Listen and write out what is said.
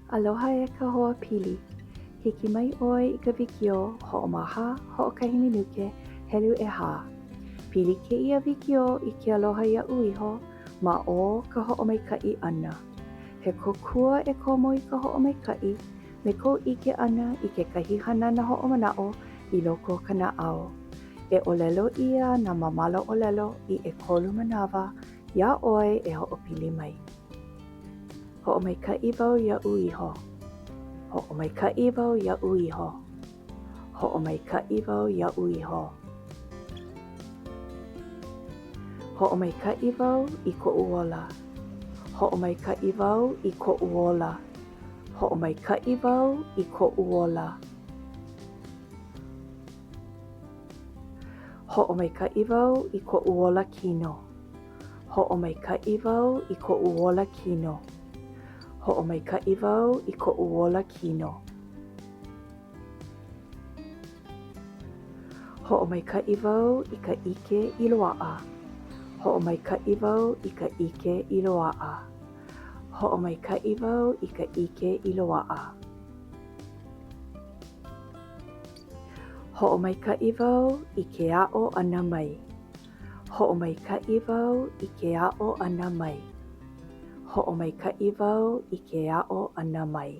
Aloha e ka hoa pili. Hiki mai ʻoe i ka wikiō hoʻomaha hoʻokahi minuke helu ʻehā. Pili kēia wikiō i ke aloha iaʻu iho ma o ka hoʻomaikaʻi ʻana. He kōkua e komo i ka hoʻomaikaʻi me kou ʻike ʻana i kekahi hanana hoʻomanaʻo i loko o ka naʻau. E ʻōlelo ʻia nā māmala ʻōlelo i ʻekolu manawa iā ʻoe e hoʻopili mai. Hoʻomaikaʻi wau iaʻu iho. Hoʻomaikaʻi wau iaʻu iho. Hoʻomaikaʻi wau iaʻu iho. Hoʻomaikaʻi wau i koʻu ola. Hoʻomaikaʻi wau i koʻu ola. Hoʻomaikaʻi wau i koʻu ola. Hoʻomaikaʻi wau i koʻu ola kino. Hoʻomaikaʻi wau i koʻu ola kino. Hoʻomaikaʻi wau i koʻu ola kino. Hoʻomaikaʻi wau i ka ʻike i loaʻa. Hoʻomaikaʻi wau i ka ʻike i loaʻa. Hoʻomaikaʻi wau i ka ʻike i loaʻa. Hoʻomaikaʻi wau i ke aʻo ʻana mai. Hoʻomaikaʻi wau i ke aʻo ʻana mai. Hoʻomaikaʻi wau i ke aʻo ʻana mai.